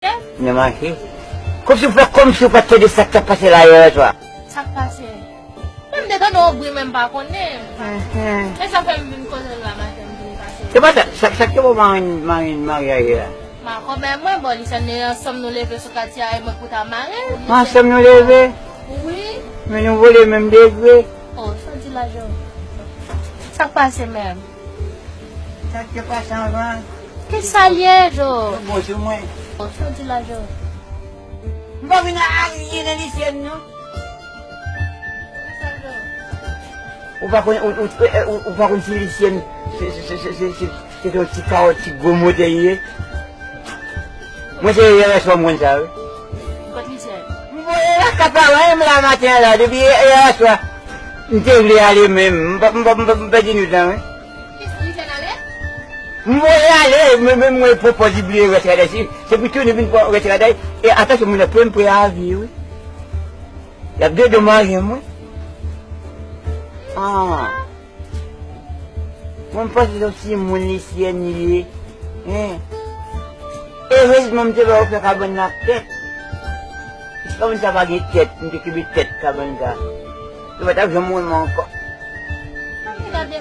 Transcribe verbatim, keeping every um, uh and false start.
Nan mache. Kòmsi w pa, kòmsi w pa t tande sa k t ap pase la yè swa. Sa k pase? Mwen m te tande yon bri men m pa konnen. Enhen. E sa fè m vin koze l la maten, m vin pase. Se pa sa, sa, sa k te bon marenn, marenn, marye a ye la? Ma kòmè mwen, bon, li fè n ansanm nou leve sou katye a, e mwen pou ta mare. Ansanm nou leve? Wi. Men nou vole menm degre. Oh, sa w di la, Jo? Sa k pase menm? Sa k te pase anvan? Ki sa l ye, Jo? Yo bon sou mwen. Oh, sa w di la, Jo? M pa vin a aryen nan lisyèn, non. Ou pa konn, ou, ou, ou, ou pa konn si lisyèn, se, se, se, se, se, se, se yon ti kawòt, ti gwo motè ye. Mwen se yè swa m konn sa, wi. Kot lisyèn? M voye lakay paran m la maten an la, depi yè, yè swa. M te vle ale, men m pa, m pa, m pa, m pèdi nou tan, wi. Kis lisyèn ale? M voye ale, men, men mwen pran pòz li bliye rès kay la, si, se pou tounen vin pran rès kay la, e atansyon, moun nan pran m pre avi, wi. Y ap dedommaje m, wi. Ah. Mwen m panse se yon timoun lisyèn li ye. Hein. Erezman m te ba yo fè kabann nan ak tèt. Si kabann sa pa gen tèt, m te kenbe tèt kabann sa. Yo pa t ap janm wè m ankò. Gade